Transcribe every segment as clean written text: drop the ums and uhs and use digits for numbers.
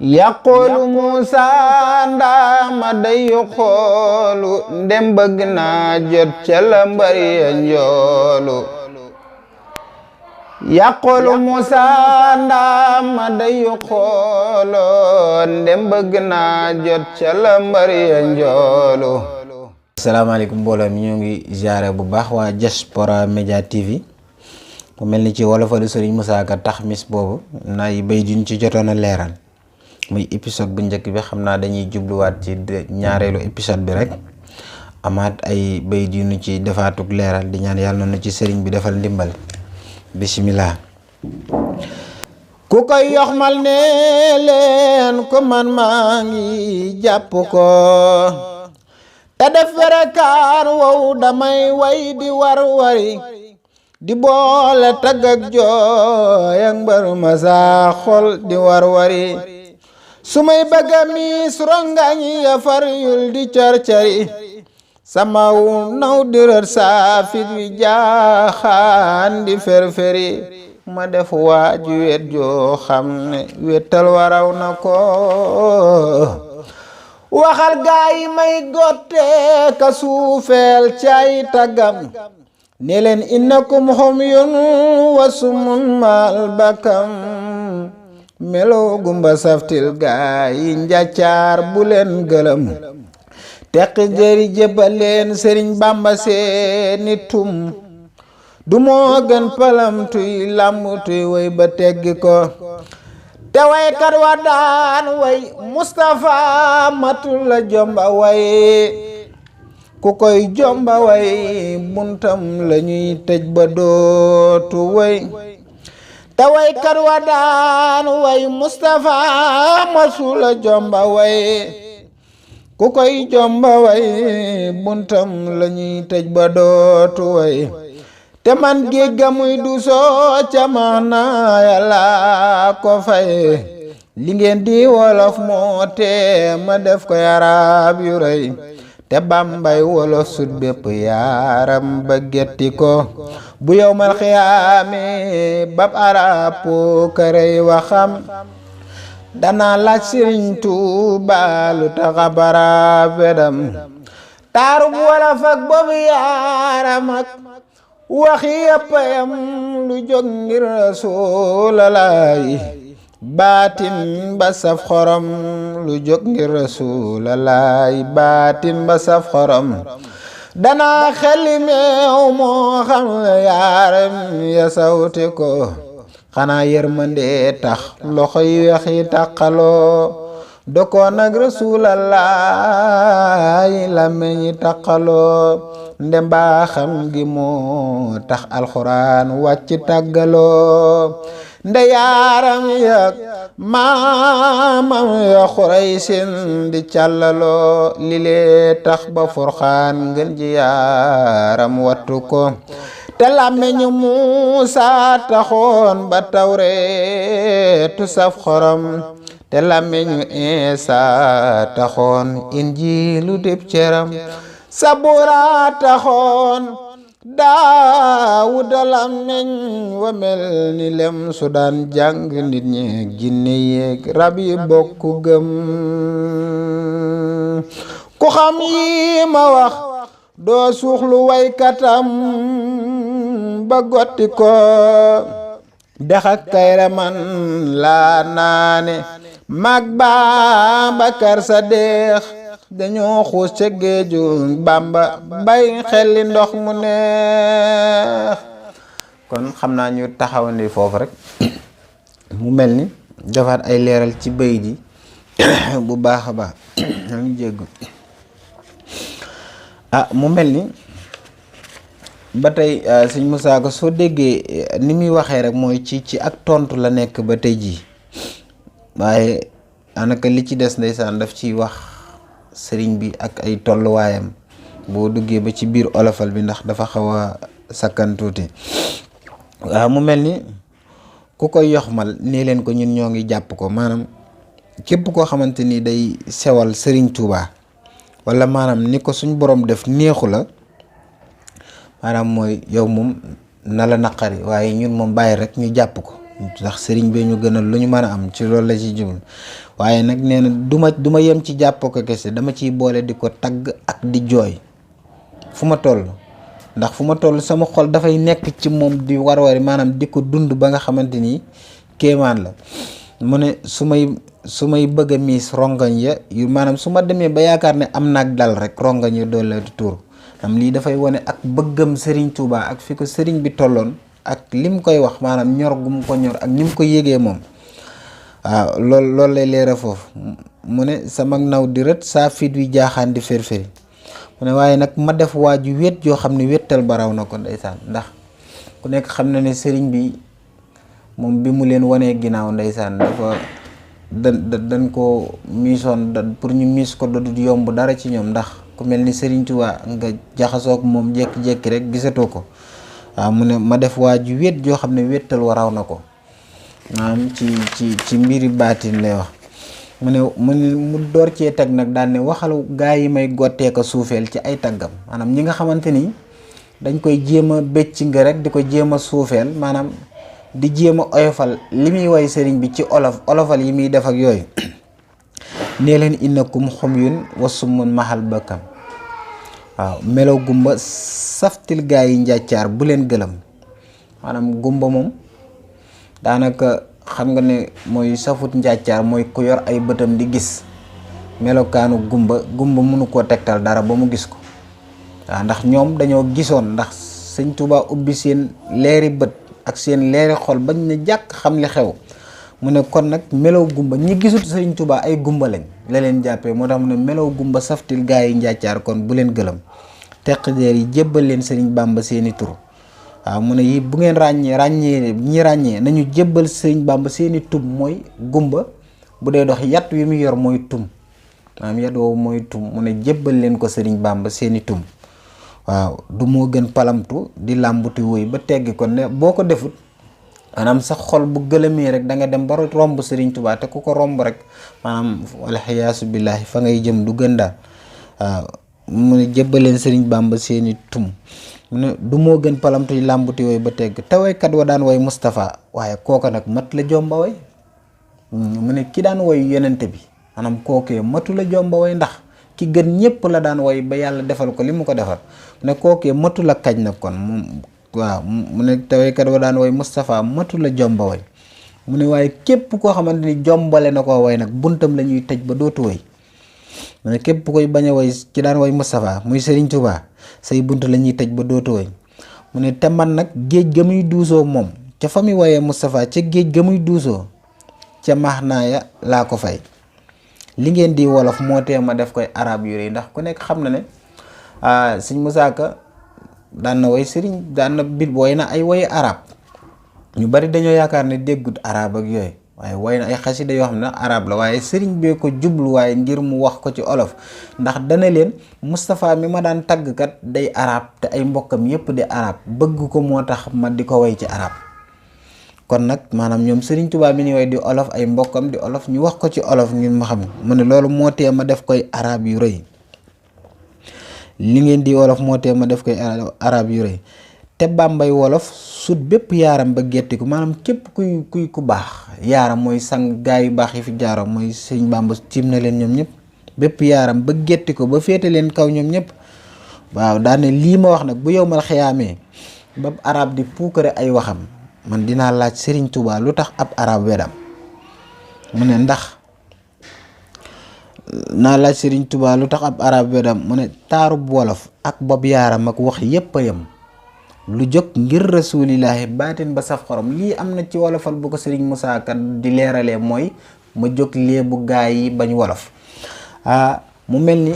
yaqulu Musa ndaama day xoolu ndem bëgg naa jot ca la mbari ya njoolu yaqulu Musa ndaama day xoolu ndem bëgg naa jot ca la mbari ya njoolu. Asalaamaaleykum mbooloo mi ñoo ngi ziare bu baax waa Diaspora Media TV mu mel ni ci wolofalu Serigne Moussa Ka taxmis boobu nay bay duñ ci jotoon a leeral muy épisode bu njëkk bi xam naa dañuy jubluwaat ci ñaareelu épisode bi rek amaat ay bay yu ñu ci defaatug leeral di ñaan yàlla na ci Serigne bi defal ndimbal bismillah. ku koy yoxmal ne leen ko man maa ngi jàpp ko te def werekaan wow damay way di war wari di boole tagg ak jooy ak mbër ma saa xol di war wari su may bëgg a miis rongañ ya far yul di car-cari sama wu naw di rër saa fit wi jaaxaan di fer-feri ma def waaju wet joo xam ne wetal waraw na ko waxal gaay may gotte ka suufeel cay taggam ne leen innakum humyun wa sumun mal bakam melo gumba saftil gaay njaccaar bu leen gëlëm teqi jëri jëbal leen Sëriñ Bamba seeni tum du moo gën palam tuy lamb tuy way ba teggi ko te waykat wa daan way Mustafa matul la jomba way ku koy jomba way buntam la ñuy tëj ba dootu way te waykat wa daan way Mustafa matul la jomba way ku koy jomba way buntam la ñuy tëj ba dootu way te man géej ga muy du soo ca maana Yàlla ko fay li ngeen di wolof moo te ma def ko arab yu rëy te Bambay wolof sut bépp yaaram ba getti ko bu yowmal xiyaame bab arab po kërëy waxam dana laaj Sëriñ Tuuba lu taxa bara wedam taaru bu wolof ak boobu yaaram ak waxi yëppayam lu jóg ngir Rasuulalaay baatin ba saf xorom lu jóg ngir Rasuulalaay baatin ba saf xorom dana xeli meew moo xam yaaram ya sawti ko xanaa yërmande tax loxo yi waxi taqaloo doko nag Rasuulalaay la meñi taqaloo ndemba xam gi moo tax alxuraan wàcc tàggaloo nde yaaram yak maamam ya Xuraysin di càllaloo li lee tax ba Furxaan ngën ji yaaram wattu ko te làmmeñu Muusa taxoon ba Tawreetu saf xorom te làmmeñu Iisaa taxoon Injiilu dib ceram Sabura taxoon Daawuda làmmeñ wa mel ni lem su daan jàng nit ñeeg jinne yeeg rab yi bokku gëm ku xam yi ma wax doo suuxlu waykatam ba gotti ko dex ak kayra man laa naane mag Babakar Sadiq dañoo xuus ca géeju Bamba bay xelli ndox mu neex kon xam naa ñu taxawandi foofu rek mu mel ni defaat ay leeral ci bayit yi bu baax a baax ñu jéggu mu mel ni ba tey Sëñ Moussa Ka soo déggee ni muy waxee rek mooy ci ak tontu la nekk ba tey jii waaye anaka li ci des ndeysaan daf ciy wax sëriñ bi ak ay tolluwaayam boo duggee ba ci biir olofal bi ndax dafa xaw a sakkan tuuti waaw mu mel ni ku koy yoxmal nee leen ko ñun ñoo ngi jàpp ko maanaam képp koo xamante ni day sewal Sëriñ Tuuba wala maanaam ni ko suñ borom def neexu la maanaam mooy yow moom na la naqari waaye ñun moom bàyyi rek ñu jàpp ko ndax sëriñ bee ñu gënal lu ñu mën a am ci loolu la ci jublu waaye nag nee na du ma yem ci jàpp ko kese dama ciy boole di ko tagg ak di jooy fu ma toll ndax fu ma toll sama xol dafay nekk ci moom di war-wari maanaam di ko dund ba nga xamante ni kéemaan la mu ne su may bëgg a miis rongañ ya yu maanaam su ma demee ba yaakaar ne am naag dal rek rongañ ya doole di tuur am lii dafay wane ak bëggam Serigne Touba ak fi ko Serigne bi tolloon ak lim koy wax maanaam ñor gu mu ko ñor ak ni mu ko yégee moom waaw loolu lay leera foofu mu ne sama naw di rët saa fit wi jaaxaan di fér-féri mu ne waaye nag ma def waa ju wét joo xam ne wéttal baraw na ko ndeysaan ndax ku nekk xam na ne Serigne bi moom bi mu leen wanee ginnaaw ndeysaan dafa dañ ko miisoon pour ñu miis ko dodut yomb dara ci ñoom ndax ku mel ni Serigne Touba nga jaxasoog moom jékki-jékki rek gisatoo ko waaw mu ne ma def waa ju wét joo xam ne wéttal waraw na ko maanaam ci mbiri baatin lay wax mu door cee teg nag daal ne waxal gaa yi may gottee ko suufeel ci ay taggam maanaam ñi nga xamante ni dañ koy jéem a bécc nga rek di ko jéem a suufeel maanaam di jéem a oyofal li muy woy sëriñ bi ci olofal yi muy def ak yooyu nee leen innakum xumyun wa summun mahal bakam waaw melaw gumba saftil gaa yi njàccaar bu leen gëlam maanaam gumba moom daanaka xam nga ne mooy safut njàccaar mooy ku yor ay bëtam di gis melokaanu gumba mënu koo tegtal dara ba mu gis ko waaw ndax ñoom dañoo gisoon ndax sëñ Touba ubbi seen leeri bët ak seen leeri xol bañ ne jàkk xam li xew mu ne kon nag melaw gumba ñi gisut sëñ Touba ay gumba lañ la leen jàppee moo tax mu ne melaw gumba saftil gaa yi njàccaar kon bu leen gëlam teqdeer yi jébbal leen sëriñ Bàmba seeni tur waaw mu ne yi bu ngeen ràññee nañu jébbal sëriñ Bàmba seeni tum mooy gumba bu dee dox yat wi mu yor mooy tum maanaam yat woowu mooy tum mu ne jébbal leen ko sëriñ Bàmba seeni tum waaw du moo gën palamtu di làmbuti woy ba teggi ko ne boo ko defut maanaam sa xol bu gëlëmee rek da nga dem ba romb Serigne Touba te ku ko romb rek maanaam wala xiyaasu billaahi fa ngay jëm du gën daal waaw mu ne jébbaleen Serigne Bamba seeni tum mu ne du moo gën palamtu di làmbuti woy ba tegg te waykat wa daan woy Moustapha waaye kooka nag mat la jomba woy mu ne ki daan woy yonente bi maanaam kookee matu la jomba woy ndax ki gën ñëpp la daan woy ba yàlla defal ko li mu ko defal mu ne kookee matu la kaj na kon moom waaw mu ne tawaykat wa daan woy Moustapha matu la jomba woy mu ne waaye képp koo xamante ni jombale na koo woy nag buntam la ñuy tëj ba dootu woy mu ne képp koy bañ a woy ci daan woy Moustapha muy Serigne Touba say bunt la ñuy tëj ba dootu woy mu ne te man nag géej ga muy duusoo moom ca fa muy woyee Moustapha ca géej ga muy duusoo ca maax naaya laa ko fay li ngeen di wolof moo tee ma def koy arab yu rëy ndax ku nekk xam na ne sëñ Moussa Ka daan na woy sëriñ daan na bit woy na ay woyi arab ñu bari dañoo yaakaar ne déggut arab ak yooyu waaye woy na ay xasida yoo xam ne arab la waaye sëriñ bee ko jublu waaye ngir mu wax ko ci olof ndax dana leen Moustapha mi ma daan tàggkat day arab te ay mbokkam yépp di arab bëgg ko moo tax ma di ko woy ci arab kon nag maanaam ñoom Serigne Touba mi ni woy di olof ay mbokkam di olof ñu wax ko ci olof ngir ma xam mu ne loolu moo tee ma def koy arab yu rëy li ngeen di wolof moo tee ma def koy arab yu rëy te Bàmbay wolof sut bépp yaaram ba gettiku maanaam képp kuy ku baax yaaram mooy sang gaa yu baax yi fi jaaroom mooy sëñ Bàmba tiim na leen ñoom ñëpp bépp yaaram ba getti ko ba féete leen kaw ñoom ñëpp waaw daane lii ma wax nag bu yow mal xiyaamee ba arab di puukare ay waxam man dinaa laaj Serigne Touba lu tax ab arab wedam mu ne ndax naa laaj Serigne Touba lu tax ab arab wedam mu ne taarub wolof ak bob yaaram ak wax yépp a yem lu jóg ngir rasulillahi baatin ba saf xorom lii am na ci wolofal bu ko Serigne Moussa Ka di leeralee mooy ma jóg léebu gaa yi bañ wolof mu mel ni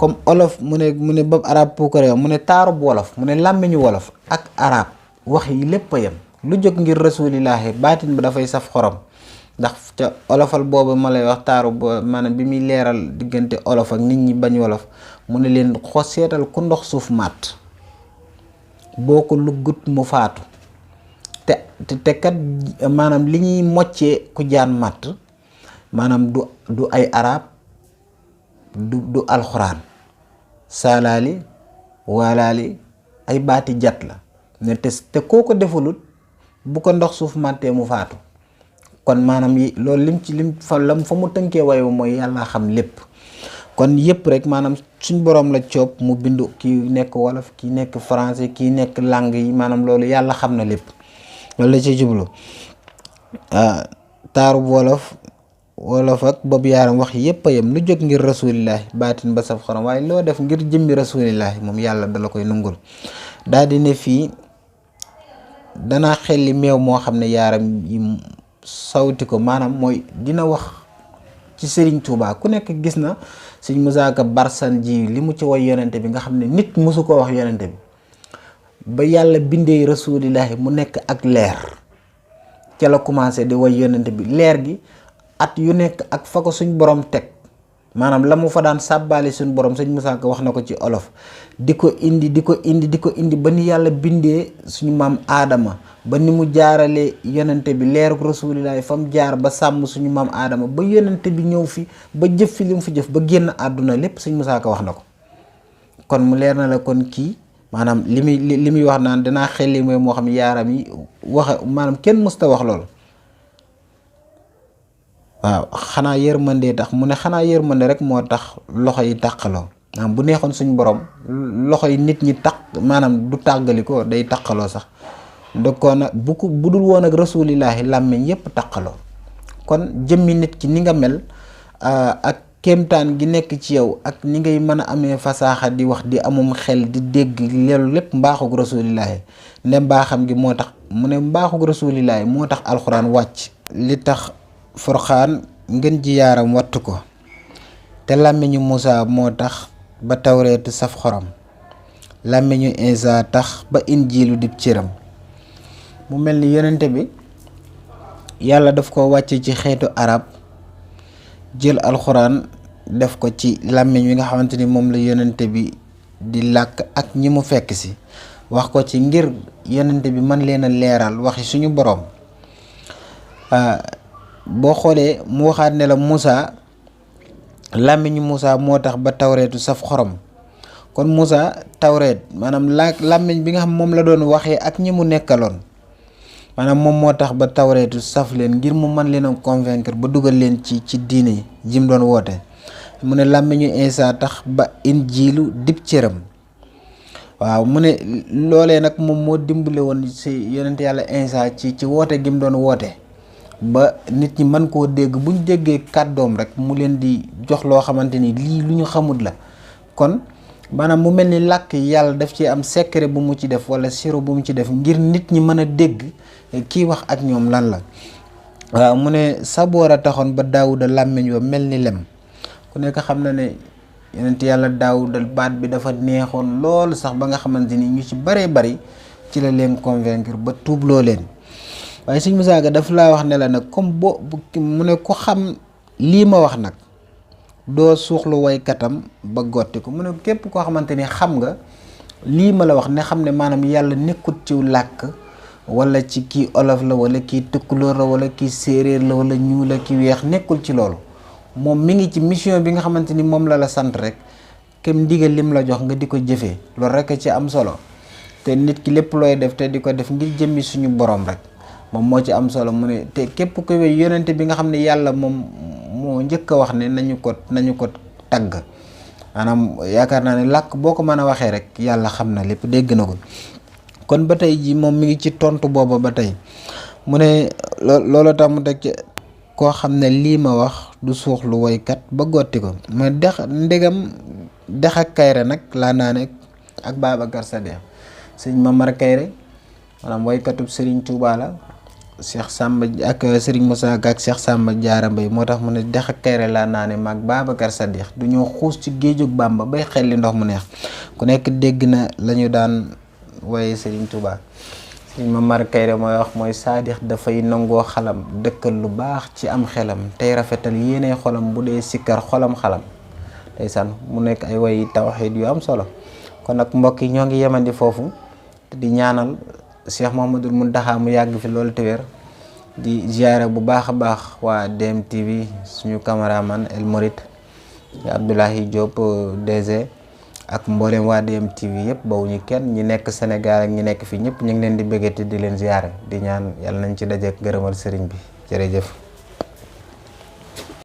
comme olof mu ne bob arab puukare mu ne taarub wolof mu ne làmmiñu wolof ak arab wax yi lépp a yem lu jóg ngir rasulillahi baatin ba dafay saf xorom ndax ca olofal boobu ma lay wax taaru maanaam bi muy leeral diggante olof ak nit ñi bañ wolof mu ne leen seetal ku ndox suuf màtt boo ko luggut mu faatu te kat maanaam li ñuy moccee ku jaan màtt maanaam du ay arab du alxuraan saalaali waalaali ay baati jat la ne te koo ko defalut bu ko ndox suuf màttee mu faatu. kon maanaam loolu lim fa mu tënkee wayu mooy yàlla xam lépp. kon yëpp rek maanaam suñ borom la coob mu bindu kii nekk wolof kii nekk français kii nekk langue yi maanaam loolu yàlla xam na lépp loolu la ci jublu. taarub wolof ak boobu yaaram wax yëpp a yem lu jóg ngir rasulillahi baatin ba saf xorom waaye loo def ngir jëmmi rasulillahi moom yàlla dala koy nungul. daal di ne fii danaa xelli meew moo xam ne yaaram yi sawti ko maanaam mooy dina wax ci Serigne Touba ku nekk gis na Serigne Moussa Ka Barsan ji li mu ci way yonente bi nga xam ne nit mosu ko wax yonente bi ba yàlla bindee rasulillahi mu nekk ak leer ca la commencé di way yonente bi leer gi at yu nekk ak fa ko suñ borom teg maanaam la mu fa daan sàbbaale suñ borom Serigne Moussa Ka wax na ko ci olof di ko indi ba ni yàlla bindee suñu maam aadama ba ni mu jaarale yonente bi leeruk rasulillahi fa mu jaar ba sàmm suñu maam aadama ba yonente bi ñëw fi ba jëf fi li mu fi jëf ba génn àdduna lépp Serigne Moussa Ka wax na ko. kon mu leer na la kon kii maanaam li muy wax naan danaa xelli mooy moo xam yaaram yi waxe maanaam kenn mësta wax lool. waaw xanaa yërmande tax mu ne xanaa yërmande rek moo tax loxo yi tàqaloo maanaam bu neexoon suñu borom loxo yi nit ñi maanaam du tàggali ko day tàqaloo sax ndokkoon nag bu dul woon ak rasulillahi làmmiñ yépp tàqaloo. kon jëmmi nit ki ni nga mel ak kéemtaan gi nekk ci yow ak ni ngay mën a amee fasaaxa di wax di amum xel di dégg loolu lépp mbaaxug rasulillahi ne mbaaxam gi moo tax mu ne mbaaxug rasulillahi moo tax alxuraan wàcc. li tax Furqaan ngeen ji yaaram wattu ko te làmmiñu Moussa moo tax ba tawreetu saf xorom làmmiñu Isa tax ba injiilu dib cëram. mu mel ni yonente bi yàlla daf ko wàcce ci xeetu arab jël alxuraan def ko ci làmmiñ wi nga xamante ni moom la yonente bi di làkk ak ñi mu fekk si wax ko ci ngir yonente bi mën leen a leeral waxi suñu boroom. boo xoolee mu waxaat ne la Moussa làmmiñu Moussa moo tax ba tawreetu saf xorom kon Moussa tawreet maanaam làmmiñ bi nga xam moom la doon waxee ak ñi mu nekkaloon maanaam moom moo tax ba tawreetu saf leen ngir mu mën leen a convaincre ba dugal leen ci diine jim doon woote. mu ne làmmiñu Isa tax ba injiilu dib cëram. waaw mu ne loolee nag moom moo dimbale woon si yonent yàlla Isa ci woote gi mu doon woote ba nit ñi mën koo dégg buñ déggee kàddoom rek mu leen di jox loo xamante ni lii lu ñu xamut la. kon maanaam mu mel ni làkk yàlla daf ci am secret bu mu ci def wala siro bu mu ci def ngir nit ñi mën a dégg kii wax ak ñoom lan la. waaw mu ne saboor a taxoon ba Daawuda làmmiñ wa mel ni lem ku nekk xam na ne yonent yàlla Daawuda baat bi dafa neexoon lool sax ba nga xamante ni ñu ci baree bari ci la leen convaincre ba tuubloo leen. waaye Serigne Moussa Ka daf laa wax ne la nag comme mu ne ko xam lii ma wax nag doo suuxlu waykatam ba gotti ko mu ne képp koo xamante ni xam nga lii ma la wax ne xam ne maanaam yàlla nekkut ci làkk wala ci kii olof la wala kii tukkulóor la wala kii séeréer la wala ñuul la kii weex nekkul ci loolu moom mi ngi ci mission bi nga xamante ni moom la sant rek kem ndigal lim la jox nga di ko jëfee loolu rek ci am solo te nit ki lépp looy def te di ko def ngir jëmmi suñu borom rek moom moo ci am solo mu ne te képp ko wéy yonente bi nga xam ne yàlla moom moo njëkk a wax ne nañu ko tagg maanaam yaakaar naa ne làkk boo ko mën a waxee rek yàlla xam na lépp dégg na ko. kon ba tey ji moom mi ngi ci tontu booba ba tey mu ne loolu tax mu teg ci koo xam ne lii ma wax du suuxlu woykat ba gotti ko ma ndegam dex ak kayre nag laa naa ne ak Babacar Sadikh sëñ Mamar Kayre maanaam woykatub Serigne Touba la Cheikh Samba ak Serigne Moussa Ka ak Cheikh Samba Diarra Mbaye moo tax mu ne dex ak kayre laa naa ne maag Babacar Sadikh du ñoo xuus ci géejug Bamba bay xelli ndox mu neex ku nekk dégg na lañu daan waaye Serigne Touba Serigne Mamar Kayre mooy wax mooy Sadikh dafay nangoo xalam dëkkal lu baax ci am xelam tey rafetal yéene xolam bu dee sikkar xolam xalam tey san mu nekk ay way tawxiid yu am solo. kon nag mbokk yi ñoo ngi yemandi foofu di ñaanal Cheikh Mouhamadoul Mountakha mu yàgg fi loolu te wér di ziare bu baax a baax waa DMTV suñu caméraman El Mouride Abdoulahi Diop DG ak mboolem waa DMTV yëpp bawuñu kenn ñi nekk Sénégal ak ñi nekk fii ñëpp ñu ngi leen di bëggati di leen ziyaare di ñaan yàlla nañ ci dajeek gërëmal sëriñ bi jërëjëf.